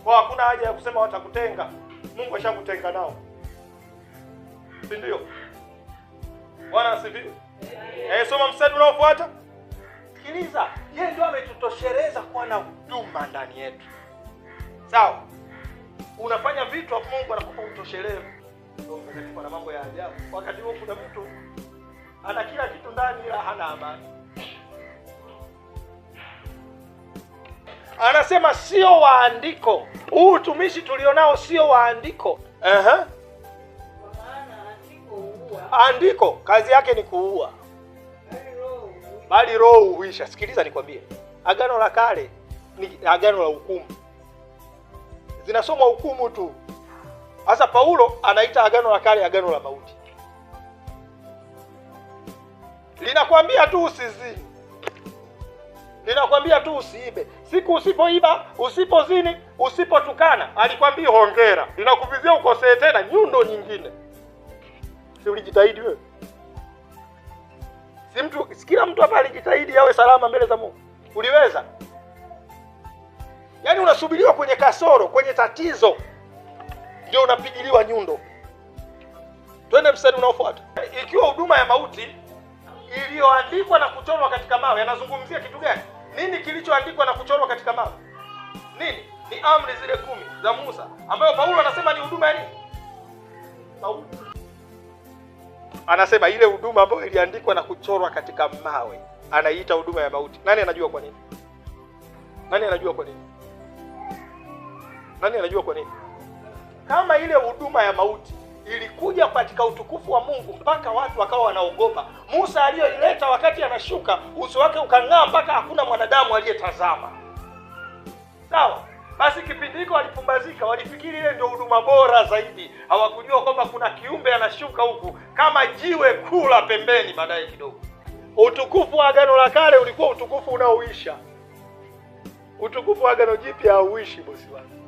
Kwa hakuna haja ya kusema watakutenga. Mungu ashakutenga nao. Si ndio? Bwana asifiwe. Soma mstari unaofuata. Sikiliza, yeye ndio ametutosheleza kuwa na huduma ndani yetu. Sawa? Unafanya vitu hapo Mungu anakupa utoshelevu. Roho Mtakatifu ana mambo ya ajabu. Wakati huo kuna mtu ana kila kitu ndani ila hana amani. Anasema sio waandiko. Huu utumishi tulionao sio waandiko. Kwa maana andiko huua. Andiko kazi yake ni kuua. Bali roho huisha. Sikiliza nikwambie. Agano la Kale ni agano la hukumu. Zinasomwa hukumu tu. Sasa Paulo anaita agano la kale agano la mauti. Linakwambia tu usizini. Linakwambia tu usiibe. Siku usipoiba, usipozini, usipotukana, alikwambia hongera. Linakuvizia ukosee tena nyundo nyingine. Si ulijitahidi wewe? Si mtu, kila mtu hapa alijitahidi awe salama mbele za Mungu. Uliweza? Yaani unasubiriwa kwenye kasoro, kwenye tatizo, ndio unapigiliwa nyundo. Twende mstari unaofuata. Ikiwa huduma ya mauti iliyoandikwa na kuchorwa katika mawe, anazungumzia kitu gani? Nini kilichoandikwa na kuchorwa katika mawe? Nini? Ni amri zile 10 za Musa, ambayo Paulo anasema ni huduma ya nini? Mauti. Anasema ile huduma ambayo iliandikwa na kuchorwa katika mawe, anaiita huduma ya mauti. Nani anajua kwa nini? Nani anajua kwa nini? Nani anajua kwa nini? Kama ile huduma ya mauti ilikuja katika utukufu wa Mungu mpaka watu wakawa wanaogopa. Musa aliyoileta wakati anashuka, uso wake ukang'aa mpaka hakuna mwanadamu aliyetazama. Sawa? Basi kipindi hiko walipumbazika, walifikiri ile ndio huduma bora zaidi. Hawakujua kwamba kuna kiumbe anashuka huku kama jiwe kula pembeni baadaye kidogo. Utukufu wa agano la kale ulikuwa utukufu unaoisha. Utukufu wa agano jipya hauishi, bosi wangu.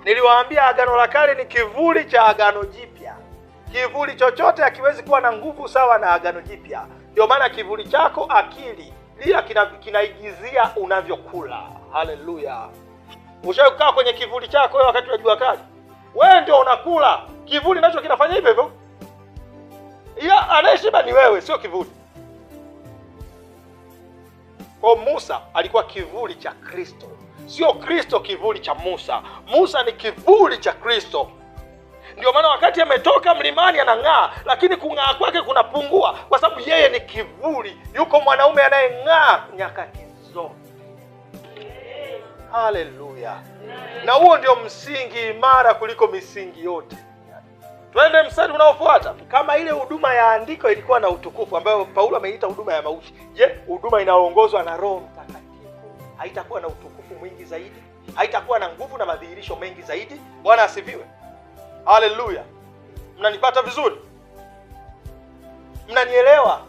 Niliwaambia agano la kale ni kivuli cha agano jipya. Kivuli chochote hakiwezi kuwa na nguvu sawa na agano jipya. Ndio maana kivuli chako akili ila kinaigizia unavyokula. Haleluya. Ushawahi kukaa kwenye kivuli chako wewe wakati wa jua kali? Wewe ndio unakula. Kivuli nacho kinafanya hivyo hivyo. Ila anayeshiba ni wewe, sio kivuli. Kwa Musa alikuwa kivuli cha Kristo. Sio Kristo kivuli cha Musa. Musa ni kivuli cha Kristo. Ndio maana wakati ametoka mlimani anang'aa, lakini kung'aa kwake kunapungua kwa sababu yeye ni kivuli. Yuko mwanaume anayeng'aa nyakati zote. Haleluya. Na huo ndio msingi imara kuliko misingi yote. Twende mstari unaofuata. Kama ile huduma ya andiko ilikuwa na utukufu ambayo Paulo ameita huduma ya mauti, je, huduma inayoongozwa na Roho Mtakatifu haitakuwa na utukufu mwingi zaidi? Haitakuwa na nguvu na madhihirisho mengi zaidi? Bwana asifiwe. Haleluya. Mnanipata vizuri? Mnanielewa?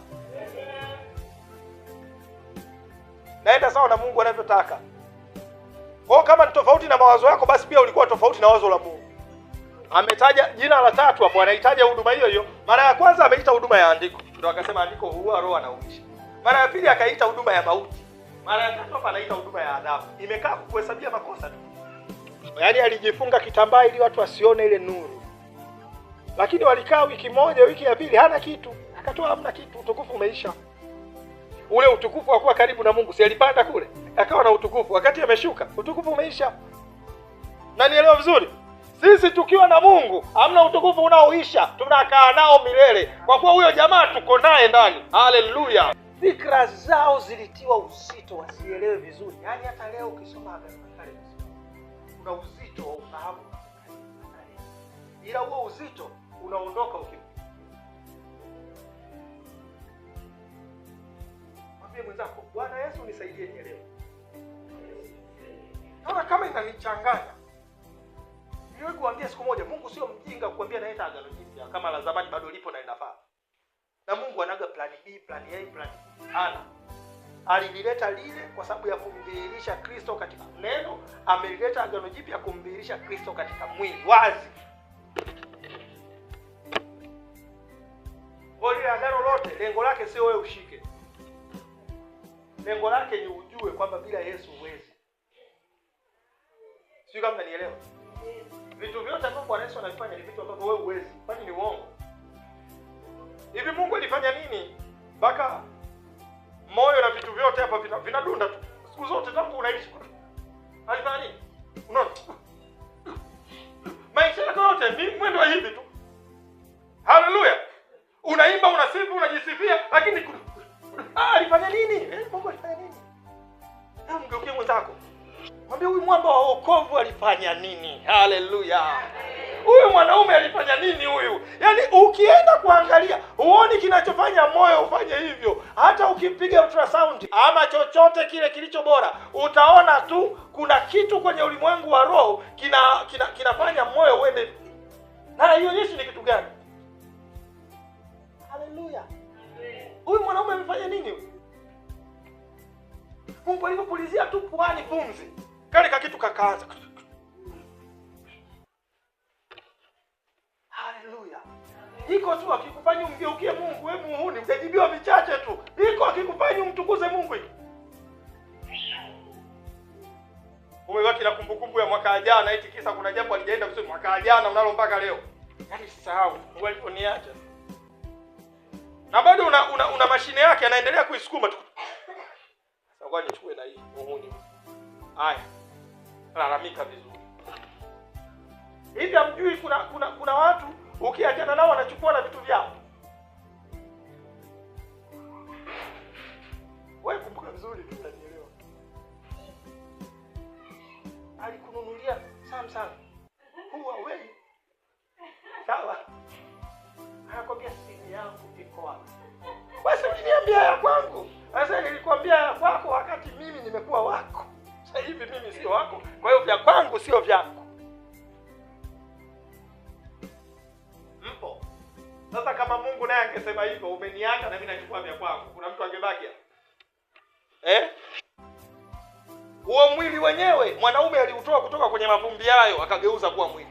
Naenda sawa na Mungu anavyotaka. Kwa kama ni tofauti na mawazo yako, basi pia ulikuwa tofauti na wazo la Mungu. Ametaja jina la tatu hapo, anahitaji huduma hiyo hiyo. Mara ya kwanza ameita huduma ya andiko, ndio akasema andiko huua, roho anauisha. Mara ya pili akaita huduma ya mauti. Mara ya tatu hapa anaita huduma ya adhabu. Imekaa kukuhesabia makosa tu. Yaani alijifunga kitambaa ili watu wasione ile nuru. Lakini walikaa wiki moja, wiki ya pili hana kitu. Akatoa hamna kitu, utukufu umeisha. Ule utukufu wa kuwa karibu na Mungu, si alipanda kule, akawa na utukufu. Wakati ameshuka, utukufu umeisha. Na nielewa vizuri? Sisi tukiwa na Mungu, hamna utukufu unaoisha, tunakaa nao milele. Kwa kuwa huyo jamaa tuko naye ndani. Haleluya. Fikra zao zilitiwa uzito wasielewe vizuri. Yaani hata leo ukisoma Agano la Kale kuna uzito wa ufahamu. Ila huo uzito unaondoka ukimwambia mwenzako, Bwana Yesu nisaidie nielewe. Naona kama inanichanganya. Niliwahi kuambia siku moja, Mungu sio mjinga kuambia naita agano jipya kama la zamani bado lipo na linafaa. Na Mungu anaga plan B, plan A, plan C. Ana alilileta lile kwa sababu ya kumdhihirisha Kristo katika neno, amelileta agano jipya kumdhihirisha Kristo katika mwili wazi. Kwa hiyo agano lote lengo lake sio wewe ushike. Lengo lake ni ujue kwamba bila Yesu huwezi. Sio kama mnanielewa? Vitu vyote ambavyo Bwana Yesu anafanya ni vitu ambavyo wewe huwezi. Kwani ni uongo? Hivi Mungu alifanya nini mpaka moyo na vitu vyote hapa vinadunda tu siku zote tangu unaishi? Alifanya nini? Unaona? Maisha yako yote ni mwendo wa hivi tu. Haleluya. Unaimba, unasifu, unajisifia, lakini alifanya nini? Mungu alifanya nini? Hebu mgeukie mwenzako. Mwambie huyu mwamba wa wokovu alifanya nini? Haleluya. Huyu mwanaume alifanya nini huyu? Yaani ukienda kuangalia, huoni kinachofanya moyo ufanye hivyo. Hata ukipiga ultrasound ama chochote kile kilicho bora, utaona tu kuna kitu kwenye ulimwengu wa roho kinafanya moyo uende. Na haionyeshi ni kitu gani. Haleluya. Huyu mwanaume amefanya nini huyu? Mungu alipopulizia tu puani pumzi, kale kakitu kakaanza. Haleluya. Iko tu akikufanya umgeukie Mungu, wewe muhuni, utajibiwa vichache tu. Iko akikufanya umtukuze Mungu hiki. Umebaki na kumbukumbu ya mwaka jana, eti kisa kuna jambo alijaenda vizuri mwaka jana unalo mpaka leo. Yaani sisahau, Mungu aliponiacha. Na bado una mashine yake anaendelea kuisukuma tu. Sasa ngoja nichukue na hii muhuni. Haya. Lalamika vizuri. Hivi hamjui kuna watu ukiachana nao wanachukua na vitu vyao. Wewe kumbuka vizuri tu utanielewa. Alikununulia Samsung, Huawei. Sawa. Anakuambia simu yangu iko wapi? Basi uliniambia ya kwangu. Sasa nilikwambia ya kwako wakati mimi nimekuwa wako. Sasa hivi mimi sio wako. Kwa hiyo vya kwangu sio vyako. Mpo. Sasa kama Mungu naye angesema hivyo, umeniacha na mimi nachukua vya kwangu, kuna mtu angebaki hapo? Eh? Huo mwili wenyewe mwanaume aliutoa kutoka kwenye mavumbi hayo akageuza kuwa mwili.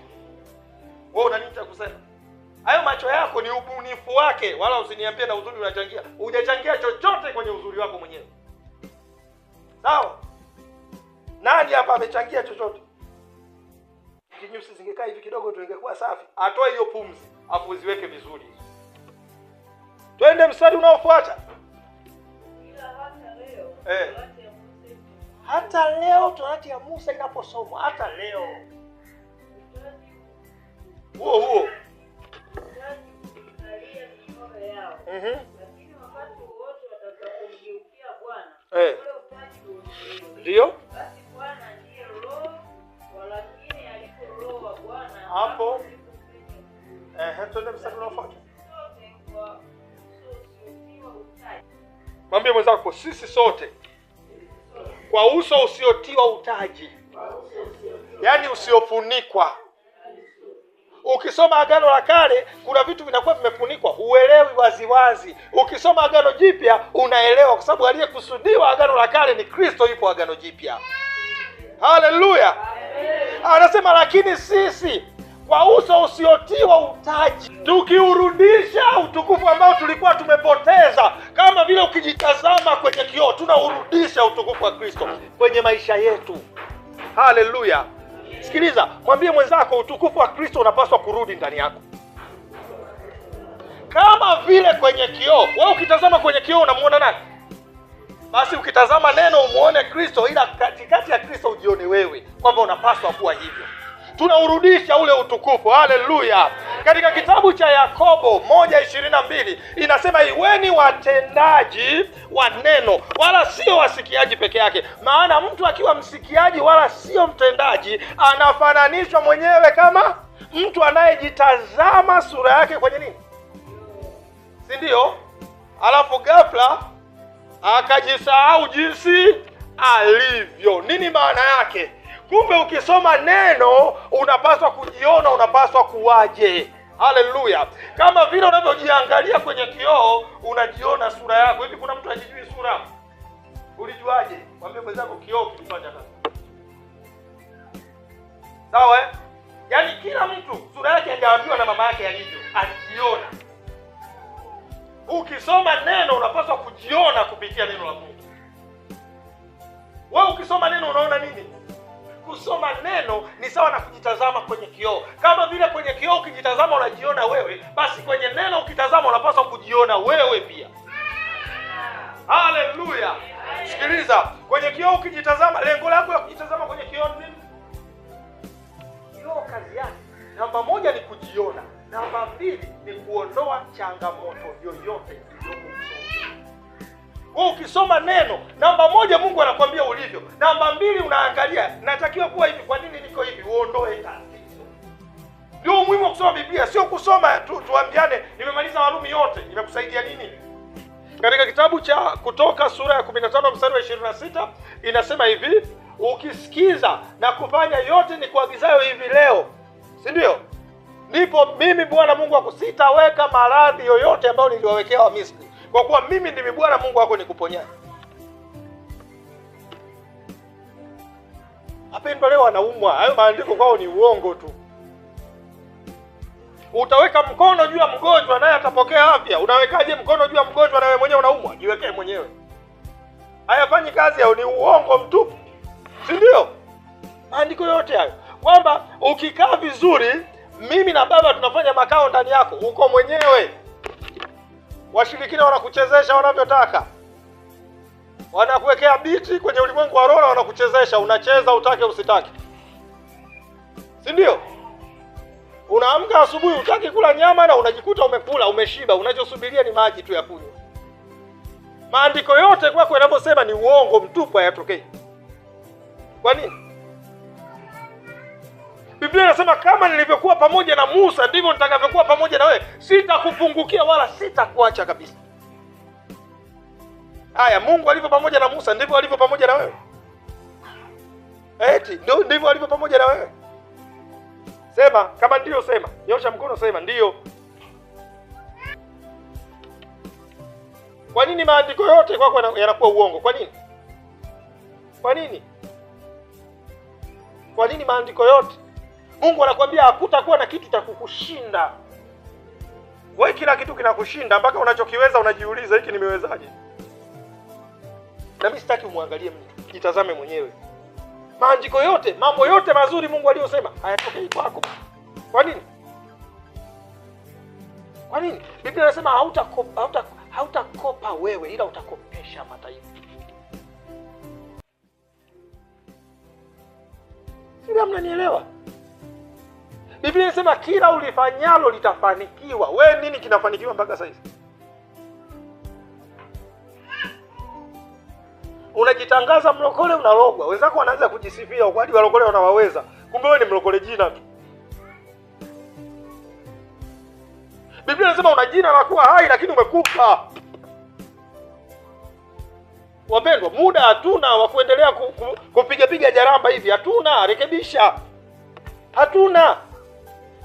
Wewe una nini cha kusema? Hayo macho yako ni ubunifu wake, wala usiniambie na uzuri unachangia. Hujachangia chochote kwenye uzuri wako mwenyewe. Sawa? Nani hapa amechangia chochote? Kinyusi zingekaa hivi kidogo tu ingekuwa safi. Atoe hiyo pumzi, afu ziweke vizuri. Twende mstari unaofuata. Hata leo Torati ya Musa inaposomwa, hata leo. Huo huo. Lakini wakati wote watakapomgeukia Bwana, ule utaji uondolewe. Ndio? Basi Bwana ndiye Roho, walakini alipo Roho wa Bwana hapo. Twende mstari unaofuata. Mwambie mwenzako, sisi sote kwa uso usiotiwa utaji, yaani usiofunikwa. Ukisoma Agano la Kale kuna vitu vinakuwa vimefunikwa, huelewi waziwazi. Ukisoma Agano Jipya unaelewa, kwa sababu aliyekusudiwa Agano la Kale ni Kristo, yupo Agano Jipya. Haleluya. Anasema lakini sisi kwa uso usiotiwa utaji tukiurudisha utukufu ambao tulikuwa tumepoteza, kama vile ukijitazama kwenye kioo, tunaurudisha utukufu wa Kristo kwenye maisha yetu. Haleluya. Sikiliza, mwambie mwenzako utukufu wa Kristo unapaswa kurudi ndani yako. Kama vile kwenye kioo, wewe ukitazama kwenye kioo unamuona nani? Basi ukitazama neno umuone Kristo, ila katikati ya Kristo ujione wewe kwamba unapaswa kuwa hivyo. Tunaurudisha ule utukufu. Haleluya. Katika kitabu cha Yakobo 1:22 inasema iweni watendaji wa neno wala sio wasikiaji peke yake. Maana mtu akiwa msikiaji wala sio mtendaji anafananishwa mwenyewe kama mtu anayejitazama sura yake kwenye nini? Si ndio? Alafu ghafla akajisahau jinsi alivyo. Nini maana yake? Kumbe ukisoma neno unapaswa kujiona, unapaswa kuwaje. Haleluya. Kama vile unavyojiangalia kwenye kioo unajiona sura yako. Hivi kuna mtu hajijui sura? Ulijuaje? Mwambie mwenzako kioo kilifanya kazi. Sawa eh? Yaani kila mtu sura yake hajaambiwa na mama yake alivyo, alijiona. Ukisoma neno unapaswa kujiona kupitia neno la Mungu. Wewe ukisoma neno unaona nini? Kusoma neno ni sawa na kujitazama kwenye kioo. Kama vile kwenye kioo ukijitazama unajiona wewe, basi kwenye neno ukitazama unapaswa kujiona wewe pia. Haleluya. Sikiliza, kwenye kioo ukijitazama, lengo lako la kujitazama kwenye kioo ni nini? Kioo kazi yake namba 1 ni kujiona, namba 2 ni kuondoa changamoto yoyote iliyoko usoni. Wewe ukisoma neno, namba 1 Mungu anakuambia ulivyo, namba 2 unaangalia natakiwa kuwa hivi, kwa nini niko hivi, uondoe tatizo. Ndio umuhimu wa kusoma Biblia, sio kusoma tu tuambiane nimemaliza Warumi yote, imekusaidia nini? Katika kitabu cha Kutoka sura ya 15 mstari wa 26 inasema hivi, ukisikiza na kufanya yote nikuagizayo hivi leo, si ndio? Ndipo mimi Bwana Mungu wako sitaweka maradhi yoyote ambayo niliwawekea wa Misri, kwa kuwa mimi ndimi Bwana Mungu wako nikuponyaye. Wapendwa, leo wanaumwa, hayo maandiko kwao ni uongo tu. Utaweka mkono juu ya mgonjwa naye atapokea afya. Unawekaje mkono juu ya mgonjwa na wewe mwenyewe unaumwa? Jiwekee mwenyewe. Hayafanyi kazi, au ni uongo mtupu, si ndio? Maandiko yote hayo kwamba ukikaa vizuri, mimi na Baba tunafanya makao ndani yako, uko mwenyewe. Washirikina wanakuchezesha wanavyotaka, wanakuwekea biti kwenye ulimwengu wa roho, wanakuchezesha, unacheza utake usitake, si ndio? Unaamka asubuhi utaki kula nyama na unajikuta umekula, umeshiba, unachosubiria ni maji tu ya kunywa. Maandiko yote kwako yanaposema ni uongo mtupu, hayatokei. Kwa nini? Biblia inasema kama nilivyokuwa pamoja na Musa ndivyo nitakavyokuwa pamoja na wewe, sitakupungukia wala sitakuacha kabisa. Haya, Mungu alivyo pamoja na Musa ndivyo alivyo pamoja na wewe. Eti ndivyo alivyo pamoja na wewe. Sema kama ndio, sema. Nyosha mkono, sema ndio. Kwa nini maandiko yote kwako yanakuwa uongo? Kwa nini? Kwa nini? Kwa nini maandiko yote? Mungu anakuambia hakutakuwa na kitu cha kukushinda. Wewe kila kitu kinakushinda mpaka unachokiweza unajiuliza hiki nimewezaje? Na mimi sitaki umwangalie mtu, jitazame mwenyewe. Maandiko yote, mambo yote mazuri Mungu aliyosema hayatokei kwako. Kwa nini? Kwa nini? Biblia inasema hautakopa wewe ila utakopesha mataifa. Sio, mnanielewa? Biblia inasema kila ulifanyalo litafanikiwa. Wewe nini kinafanikiwa mpaka sasa hivi? Unajitangaza mlokole, unalogwa. Wenzako wanaanza kujisifia kwa hadi walokole wanawaweza. Kumbe wewe ni mlokole jina tu. Biblia inasema una jina la kuwa hai lakini umekufa. Wapendwa, muda hatuna wa kuendelea kupiga piga jaramba hivi. Hatuna, rekebisha. Hatuna.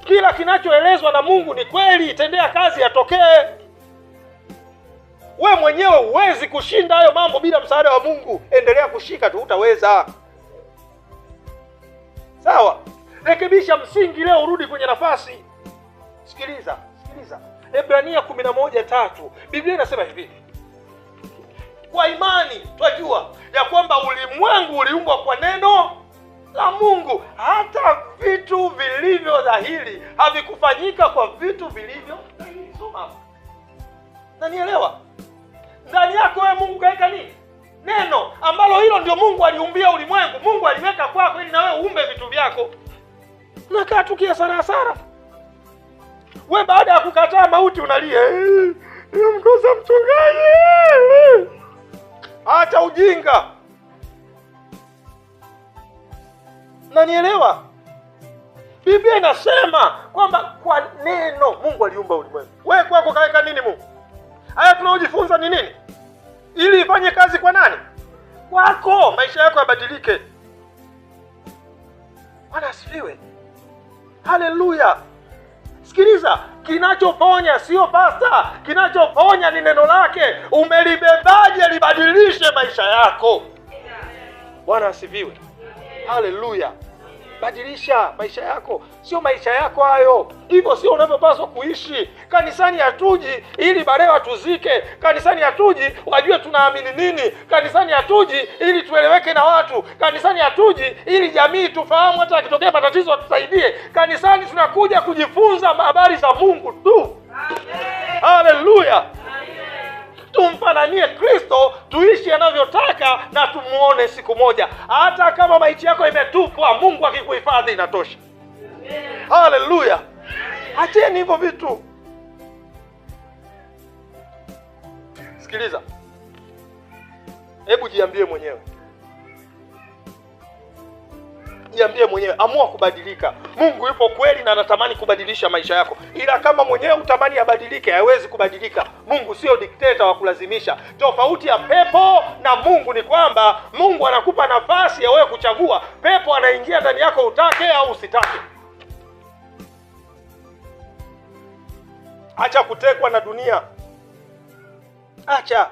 Kila kinachoelezwa na Mungu ni kweli, tendea kazi yatokee. We mwenyewe huwezi kushinda hayo mambo bila msaada wa Mungu. Endelea kushika tu, utaweza. Sawa? Rekebisha msingi leo, urudi kwenye nafasi. Sikiliza, sikiliza. Ebrania 11:3. Biblia inasema hivi: kwa imani twajua ya kwamba ulimwengu uliumbwa kwa neno la Mungu, hata vitu vilivyo dhahiri havikufanyika kwa vitu vilivyo dhahiri. Soma hapo. Nanielewa? Ndani yako wewe Mungu kaweka nini? Neno ambalo hilo ndio Mungu aliumbia ulimwengu. Mungu aliweka kwako ili na wewe uumbe vitu vyako. Unakaa tu kiasara hasara. Wewe baada ya kukataa mauti unalia, nimemkosa mchungaji. Acha ujinga. Nanielewa? Biblia inasema kwamba kwa neno Mungu aliumba ulimwengu. Wewe kwako kaweka nini Mungu? Haya tunaojifunza ni nini? Ili ifanye kazi kwa nani? Kwako, maisha yako yabadilike. Bwana asifiwe. Haleluya. Sikiliza, kinachoponya sio pasta, kinachoponya ni neno lake. Umelibebaje libadilishe maisha yako. Bwana asifiwe. Haleluya. Badilisha maisha yako, sio maisha yako hayo. Hivyo sio unavyopaswa kuishi. Kanisani hatuji ili baadaye watuzike. Kanisani hatuji wajue tunaamini nini. Kanisani hatuji ili tueleweke na watu. Kanisani hatuji ili jamii tufahamu, hata akitokea matatizo watusaidie. Kanisani tunakuja kujifunza habari za Mungu tu. Haleluya! Tumfananie Kristo, tuishi anavyotaka na tumuone siku moja. Hata kama maiti yako imetupwa, Mungu akikuhifadhi inatosha. Haleluya! Acheni hivyo vitu. Sikiliza, hebu jiambie mwenyewe, jiambie mwenyewe, amua kubadilika. Mungu yupo kweli na anatamani kubadilisha maisha yako, ila kama mwenyewe utamani abadilike, hawezi kubadilika. Mungu sio dikteta wa kulazimisha. Tofauti ya pepo na Mungu ni kwamba Mungu anakupa nafasi ya wewe kuchagua. Pepo anaingia ndani yako utake au usitake. Acha kutekwa na dunia, acha.